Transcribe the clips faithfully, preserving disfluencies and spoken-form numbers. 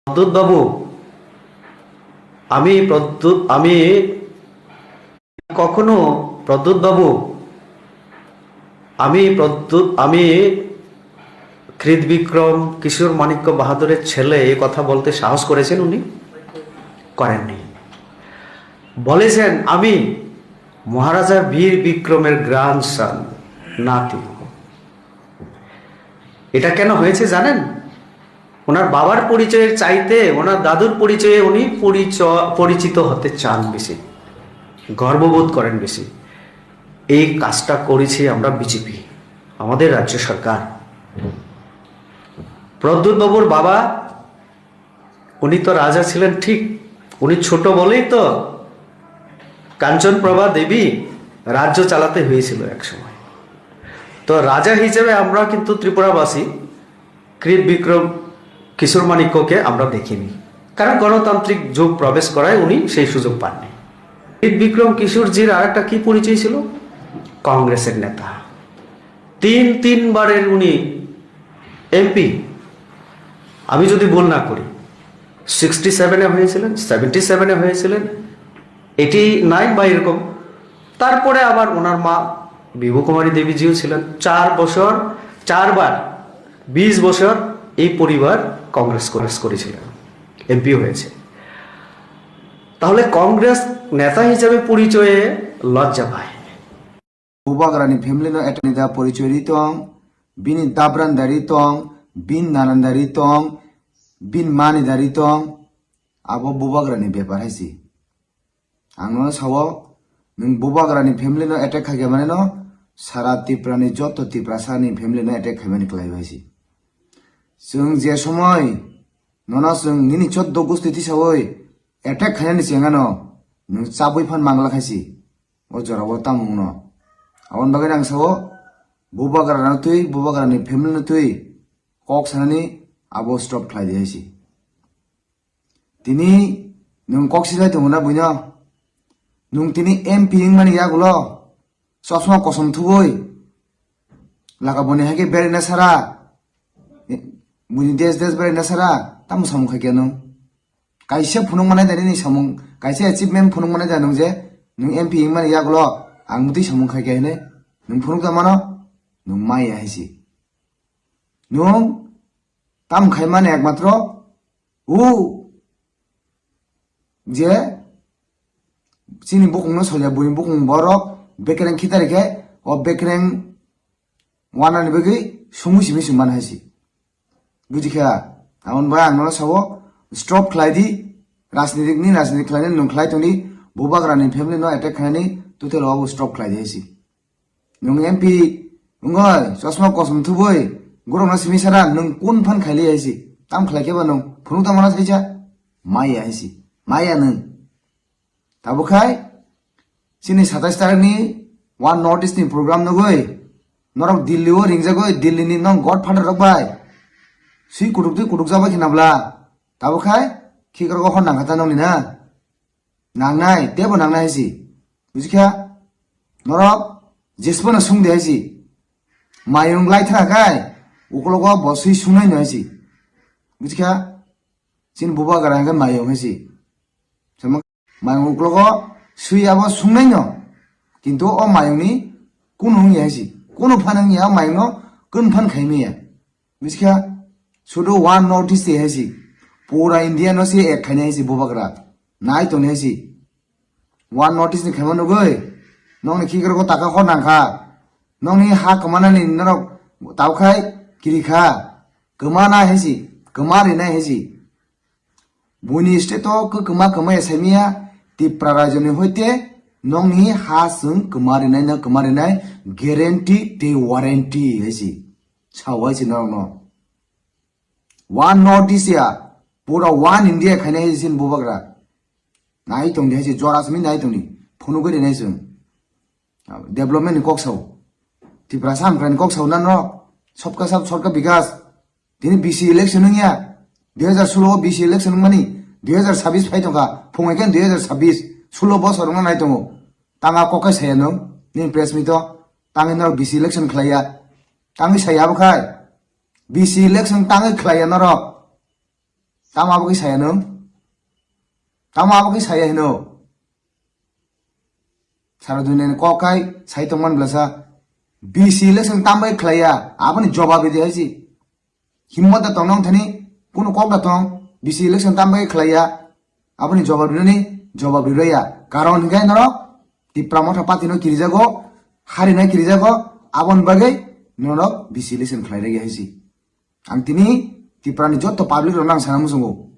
প্রদ্যুৎ বাবু, আমি প্রদ্যুৎ, আমি কখনো, প্রদ্যুৎ বাবু, আমি প্রদ্যুৎ, আমি কৃত বিক্রম কিশোর মাণিক্য বাহাদুরের ছেলে, এই কথা বলতে সাহস করেছেন উনি? করেননি। বলেছেন, "আমি মহারাজা বীর বিক্রমের গ্র্যান্ডসন, নাতি।" এটা কেন হয়েছে জানেন? ওনার বাবার পরিচয়ের চাইতে ওনার দাদুর পরিচয়ে উনি পরিচ-, পরিচিত হতে চান বেশি, গর্ববোধ করেন বেশি। এই কাজটা করেছি আমরা বিজেপি, আমাদের রাজ্য সরকার। প্রদ্যুৎ বাবুর বাবা, উনি তো রাজা ছিলেন ঠিক, উনি ছোট বলেই তো কাঞ্চনপ্রভা দেবী রাজ্য চালাতে হয়েছিল এক সময়। তো রাজা হিসেবে আমরা কিন্তু ত্রিপুরাবাসী কৃত বিক্রম কিশোর মাণিক্যকে আমরা দেখিনি, কারণ গণতান্ত্রিক যুগ প্রবেশ করায় উনি সেই সুযোগ পাননি। কৃত বিক্রম কিশোরজির আর একটা কি পরিচয় ছিল? কংগ্রেসের নেতা। তিন তিনবারের উনি এমপি, আমি যদি ভুল না করি, সিক্সটি সেভেনে হয়েছিলেন, সেভেন্টি সেভেনে হয়েছিলেন, এইটি নাইন বা এরকম। তারপরে আবার ওনার মা বিভু কুমারী দেবীজিও ছিলেন। চার বছর, চারবার, বিশ বছর এই পরিবার কংগ্রেস, কংগ্রেস করেছিলেন, এমপি হয়েছে। তাহলে কংগ্রেস নেতা হিসেবে পরিচয়ে লজ্জা পায়। Bubagrani family no attack ni da porichoi ri tong, bini dabran da ri tong, bin nanan da ri tong, bin mani da ri tong, abo bubagrani bepar hai si. Ang no sao, nwng bubagrani family no attack khai khe mane no, sara Tripura ni joto Tiprasa ni family no attack khai mani kwlai bai si. Chwng je somoi nono chwng nini choddo gusti tisaui attack khainani chengano, nwng chabwi phan mangla khai si. O jora o tamo wngno. Aboni bagwi ang sao, bubagra no twi, bubagra ni family no twi kok sanani abo stop khlai di hai si. Tini nwng kok silai tongo na buino? Nwng tini M P wngmani yagulo chosma kosom thubui laka boni hai khe beraina sara, buini des des beraina sara, tamo samung khai khe nwng? Kaisa phunuk manai da nini samung, kaisa achievement phunuk manai da nwng je nwng M P wngmani yagulo ang bwtwi samung khai khe hinwi nwng phunuk da mano, nwng maya hai si. Nwng tamo khai mani ekmatro o je chini bukung no salya, buini bukung borok bekereng khitari khe o bekereng wanani bagwi sumui simi sumani hai si. Buji kha, aboni bagwi ang nono sao, stop khlai di, rajnitik ni rajniti khlainani nwng khlai tong di, bubagra ni family no attack khlainani total o stop khlai di hai si. Nwng M P wngoi, chosma kosom thubui, gorokno simi sara, nwng kun phan khaili hai si. Tam khlai khe ba nwng phunuk tamo na saisa? Maya hai si. Maya nwng. Tabuk khai, chini satais tarik ni One North East ni program nugui, norok Delhi o ringjagoi, Delhi ni nong godfather rok bai. Sui kutuk twi kutuk jabai khe nabla. Tabuk khai, khikrok o hor nangkha ta nongni na. Nangnai, tebo nangnai hai si. Bujikha? Norok jesbo no sung de hai si. Mayung lai thra khai, ukologo bo sui sungnai no hai si. Bujikha? Chini bubagra hwnkhe mayung hai si. Sama mayung ukologo sui abo sungnai no. Kintu o mayung ni kunu wngya hai si. Kunu phan wngya o mayung no kun phan khai maya. Bujikha? Sudu One North East hai si. Pura India no se ek khainai hai si bubagra. Nai tongni hai si. One North East ni khaima nugui. Nongni khikrok o taka hor nangkha. Nongni ha kwmanani norok tau khai kiri kha. Kwma nai hai si. Kwma rinai hai si. Buini state o kwkma kwma ya saimaya Tipra rajyo ni hoite nongni ha chwng kwma rinai no kwma rinai guarantee tei warranty hai si. Sao hai si norok no. One North East ya, pura One India khainai hai chini bubagra. Nai tong di hai se jora simi nai tong di. Phunugwi rinai chwng. Development ni kok sao. Tiprasa Hamkrai ni kok sao na no. Sabka saath, sabka vikas. Tini B C election wngya. Dui hazar solo o B C election wngmani. Dui hazar sabis phai tongkha. Phungai khe dui hazar sabis. Solo bosor wngna nai tongo. Tanga kok khe saya nwng. Nini press meet o. Tangwi norok B C election khlaiya. Tangwi saya abo khai. B C election tangwi khlaiya norok. Tamo abo khe saya nwng? Tamo abo khe saya hino? Sara duniani kok kai sai tongman blasa. B C election tambai khlaiya, aboni jobab ridi haisi. Himmot da tong nong thani, kunu kok da tong, B C election tambai khlaiya, aboni jobab rinani jobab riraya. Karon hinkhe norok Tipra Motha Party no kirijago, harinai kirijago, aboni bagwi norok B C election khlai rwya haisi. Ang tini Tripura ni joto public rok nang sana muchungo.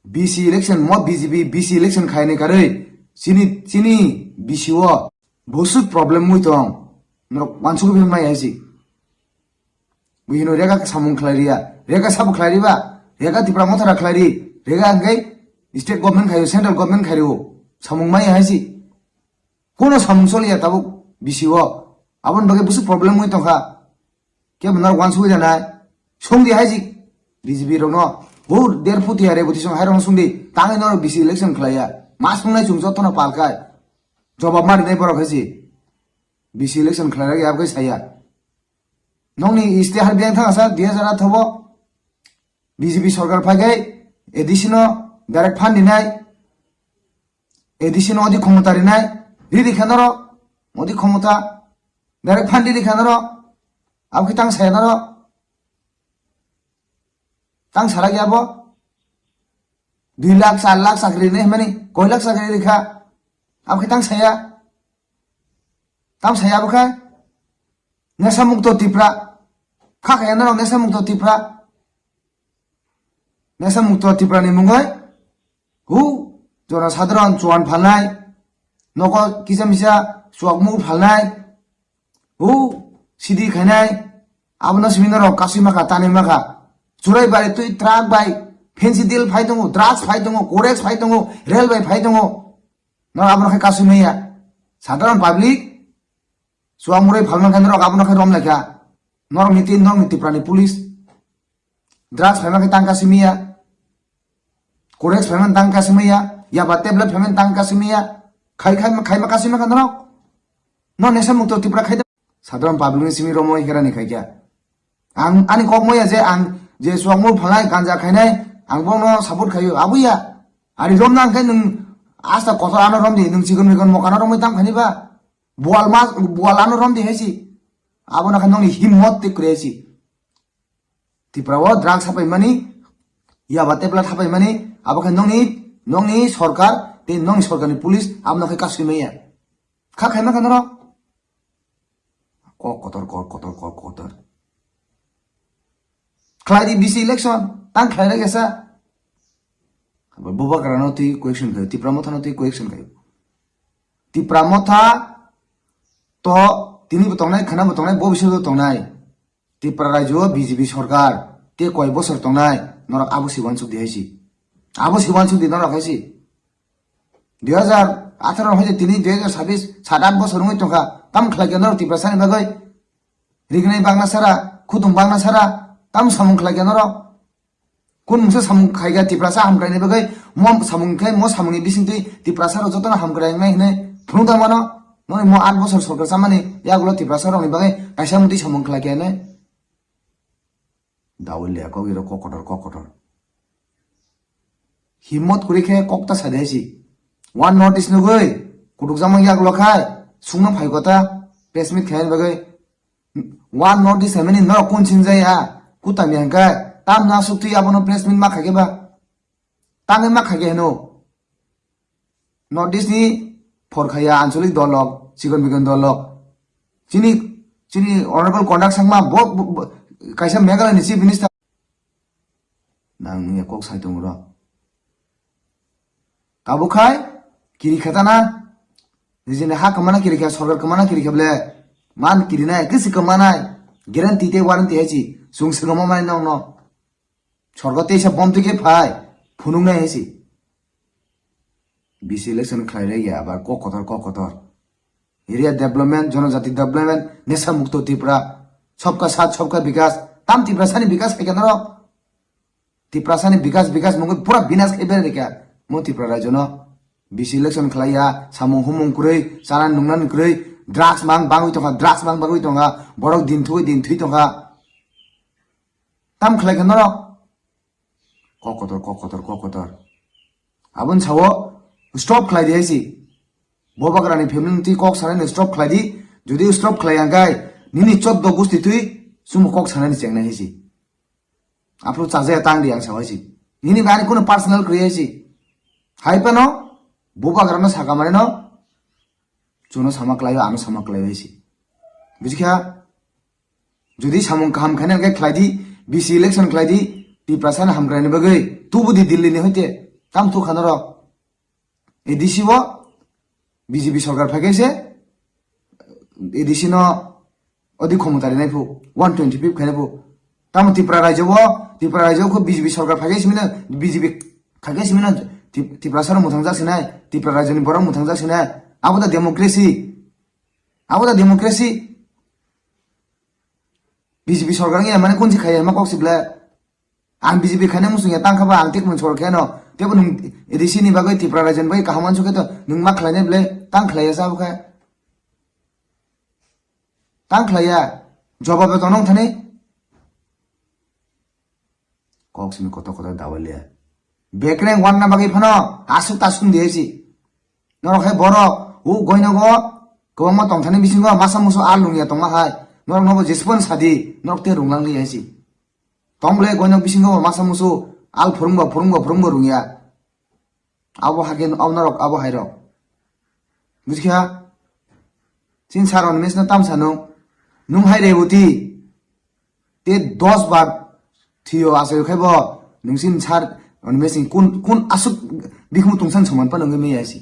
B C election mo B J P B C election khaini karwi chini, chini B C o bosuk problem mui tong. Norok wansuk bin mai haisi. Bui hino rega samung khlai riya. Rega sabo khlai riba. Rega Tripura Motha ra khlai ri. Rega angkai state government khayo, central government khayo. Samung mai haisi. Kono samung soliya tabuk B C o. Aboni bagwi bwswk problem wngwi tongkha. Kebo norok wansugwi rwnai. Songdi haisi B J P rokno. Bo der phuti ya reboti song hairokno songdi. Tangwi norok B C election khlaiya. Ma songnai chwng jotono palkhai. Jobab ma rinai borok haisi. B C election khlairok ya abgwi saya. Nokni istihar biyang thangsa dui hajar athrobo B J P sorkar phaikhai A D C no direct fund rinai. A D C no odi khomota rinai, riri kha norok, odi khomota, direct fund riri kha norok, abo khe tang saya norok, tang sarak ya bo, dui lakh, char lakh chakri rinai hwnmani, koi lakh chakri riri kha, abo khe tang saya, tang saya abo khe, nesa mukto Tripura, kha kha ya norok nesa mukto Tripura. Nesa mukto Tripura ni mungoi, hu, jona sadharon chuan phalnai, nogo kisa misa chuak muk phalnai, hu, sidi khainai, abono simi norok kasui maka, tanwi maka. Churai bai twi truck bai, fancy deal phai tongo, drugs phai tongo, codex phai tongo, rail bai phai tongo. Norok abono khe kasui maya. Sadharon public, chuak murai phalmang khe norok abono khe rom laikha. Norok ni tin, norok ni Tripura ni police. Drugs phaima khe tang kasimia. Codex phaima tang kasimia. Yaba tablet phaima tang kasimia. Khai khai khai ma kasima kha norok. No nesa mukto Tripura khai da. Sadharon public ni simi romo hera ni khai kya. Ang ani kok moya je ang je suak mo phalai ganja khainai ang bono support khayo abuya. Ari rom nang khai nung asta kotor ano rom di nung chigon migon mokano romoi tam khani ba. Bual ma bual ano rom di haisi. Abo na khan nongni himmot te kre haisi. Tripura o drugs hapai mani, yaba tablet hapai mani, abo khe nongni, nongni sorkar, tei nongni sorkarni police, abo no khe kasui maya. Kha khaima kha norok. Kok kotor, kok kotor, kok kotor. Khlai di B C election, tang khlai rega sa. Bubagra no twi question khayo, Tipra Motha no twi question khayo. Tipra Motha to tini bo tongnai, khana bo tongnai, bo bising bo tongnai. Tripura rajyo B J P sorkar tei koi bosor tongnai, norok abo si uansuk di haisi. Abo si uansuk di norok haisi. Dui hajar atharo hai tini dui hajar sabis, sat at bosor wngwi tongkha. Tam khlai khe norok Tiprasa ni bagwi? Rignai bangna sara, khutung bangna sara, tam samung khlai khe norok? Kun mungsa samung khai kha Tiprasa hamkrai ni bagwi, mo samung khai, mo samung ni bising twi Tiprasa rok jotono hamkrai wngnai hinwi phunuk da mano. Noni mo at bosor sorkar chamani yagulo Tiprasa rok ni bagwi kaisa mutwi samung khlai khe hinwi. Dawil le kok iro kok kotor, kok kotor. Himmot kuri khe kok ta sadi haisi. One North East nugwi kutuk jamang yagulo khai sungno phai kota press meet khai bagwi. One North East hai mani norok kun sinjaya, kutami hangkhe, tamno aswk twi abono press meet ma khaikhe ba? Tangwi ma khaikhe heno. North East ni phor khaya anchalik dolok, chikon bikon dolok. Chini, chini honorable conduct sangma bo, bo, bo, kaisa Meghalaya ni chief minister. Nang nungya kok sai tongo ro. Tabuk khai kiri kha tana. Nijini ha kwmana kiri kha, sorkar kwmana kiri kha ble. Man kiri nai, kisi kwmanai. Guarantee tei warranty hai si. Chwng swkang ma mai nong no. Sorgo teisa bom twi khe phai. Phunuk nai hai si. B C election khlai rwya abar kok kotor, kok kotor. Area development, jonojati development, nesa mukto Tripura, sabka saath, sabka bikas, tam Tiprasani bikas khai khe norok? Tiprasani bikas, bikas mungwi pura binas khai bere rikha. Mo Tripura rajyo no B C election khlaiya, samung humung kwrwi, chana nungna kwrwi, drugs mang bangwi tongkha, drugs mang bangwi tongkha, borok din thwi din thwi tongkha. Tam khlai khe norok? Kok kotor, kok kotor, kok kotor. Aboni sao stop khlai di hai si. Bubagrani family ni twi kok sanani stop khlai di. Jodi stop khlai ya khe nini choddo gusti twi chwngbo kok sanani chengnai hai si. Aphuru chajaya tang di ang sao hai si. Nini bai ani kuno personal kwrwi hai si. Hai phano bubagrano saka manino chwngno sama khlaio, ano sama khlaio hai si. Bujikha? Jodi samung kaham khaina khe khlai di, B C election khlai di, Tiprasani hamkraini bagwi tubu di Delhi ni hoite. Tam thuk khana rok. A D C o B J P sorkar phai khe se A D C no odi khomota rinai phu, one twenty fifth khainai phu. Tamo Tripura rajyo o, Tripura rajyo o kho B J P sorkar phai khe simino, B J P khai khe simino Tip-, Tiprasa rok muthang jak sinai, Tripura rajyo ni borok muthang jak sinai. Abo da democracy. Abo da democracy. B J P sorkar wngya mane kunsi khaiya ma kok sibla. Ang B J P khaina muchung ya tang kha ba ang tik mun sorkar no. Tebo nung A D C ni bagwi Tripura rajyo ni bagwi kaham wansuk khe to nung ma khlainai ble tang khlaiya sa bwkha. Tang khlaiya. Jobab to nong thani. Kok simi koto koto dawaliya. Bekreng wanna bagwi phano asuk tasuk di esi. Norok hai borok u goinogo kwbangma tongthani bisingo masa musu a lungya tongma hai. Norok nobo jesupon sadi norok te runglang di esi. Tong ble goinok bisingo masa musu al phurungbo phurungbo phurungbo rungya. Abo hake abo norok abo hai rok. Bujikha? Chin sar on mes no tam sanung. Nung hai Rewuti. Te dos bar thiyo asai khai bo nung sin sar on mes kun kun asuk bikhumu tungsan soman pa nung me yaisi.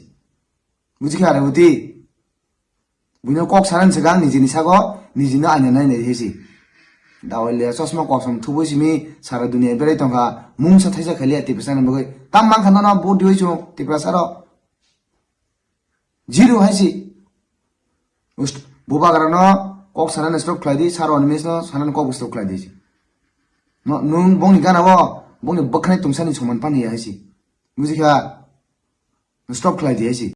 Bujikha Rewuti? Buino kok saran swkang nijini sago nijino aina nai nai hesi. Dawai le chosma kosom thubui simi sara dunia berai tongkha mungsa thaisa khaliya Tiprasa ni bagwi. Tam mankha nono vote diwi chung Tiprasa rok. Zero hai si. Ust-, bubagra no kok sanani stop khlai di, sar on mes no sanani kok stop khlai di si. No, nung bongni gana o, bongni bwkhani tungsani soman pani hai si. Bujikha? Stop khlai di hai si.